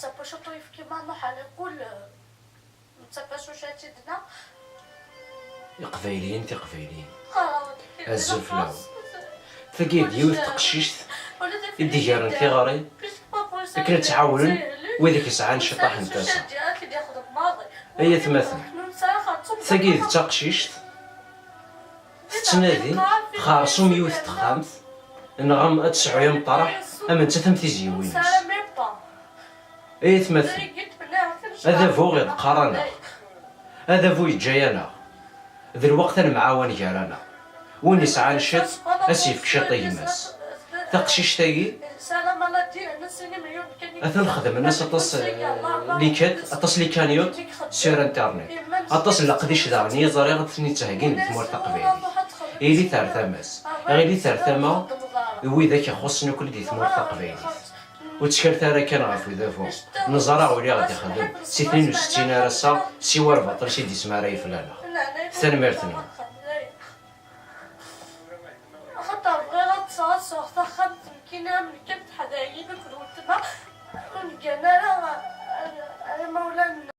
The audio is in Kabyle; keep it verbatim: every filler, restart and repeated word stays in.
Tapuciṭ uyefki ma nuḥ ɛla kul. Netta bac ucacid-nneɣ. Iqbayliyen tiqbayliyin. Azul fell-awen. Tagi d yiwet teqcict i d-igaren tiɣri akken ad tɛawnen wid i yesɛan ciṭaḥ n tasa. Ay atmaten, tagi d taqcict tettnadi xersum yiwet texxamt neɣ ad tesɛu ameṭraḥ am nettat am tizyiwin-is. Ay atmaten, adabu iḍeqqar-aneɣ, adabu yeǧǧa-yaneɣ, d lweqt ad nemɛawan gar-aneɣ. Win yesɛan ciṭ, ad s-yefk ciṭ i gma-s. Taqcict-agi, atan xedmen-as aṭas likat, aṭas likanyuṭ sur internet. Aṭas n leqdic daɣen i ẓriɣ ad ten-ittheggin di tmurt taqbaylit. Ilit ar tama-s, ilit ar tama n widak ixuṣṣen akk di tmurt taqbaylit. Ur ttkalet ara kan ɣef udabu. Neẓra ur iɣ-d-ixdem si tnin u settin ar ass-a, siwa lbaṭel si d-ismara yeflaneɣ. Tanemmirt-nwen. Axaṭer bɣiɣ ad ṭṭseɣ ad sɛuɣ taxxamt nekkini am nekk am teḥdayin akked weltma. Ur neggan ara ar imawlan-nneɣ.